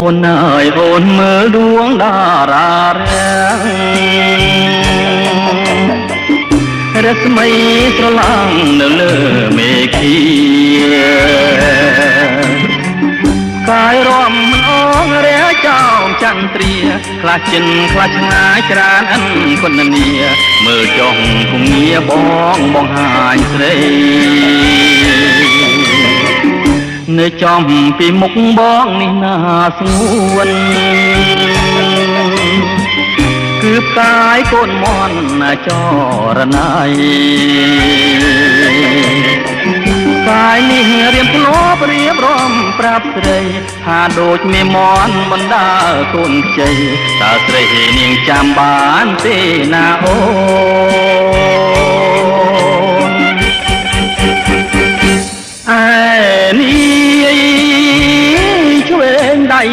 អូនអើយអូនមើលដួងតារារាំងរស្មីស្រឡាងនៅលើមេឃីកាយរំមិនអងរះចោមចន្ទ្រាខ្លះចិនខ្លះឆ្ងាយច្រើនអិនគុណនីមើលចុងគងាបងបងហាញស្រីនៅចំពីមុខបងនេះណាស្ងួនគឺផ្កាយកូនមន់ចរណៃកាយនេះរៀមធ្លាប់រៀបរំប្រាប់ស្រីថាដូចមេមន់បណ្ដាកូនខ្ចីតើស្រីនាងចាំបានទេណាអូន? ឯ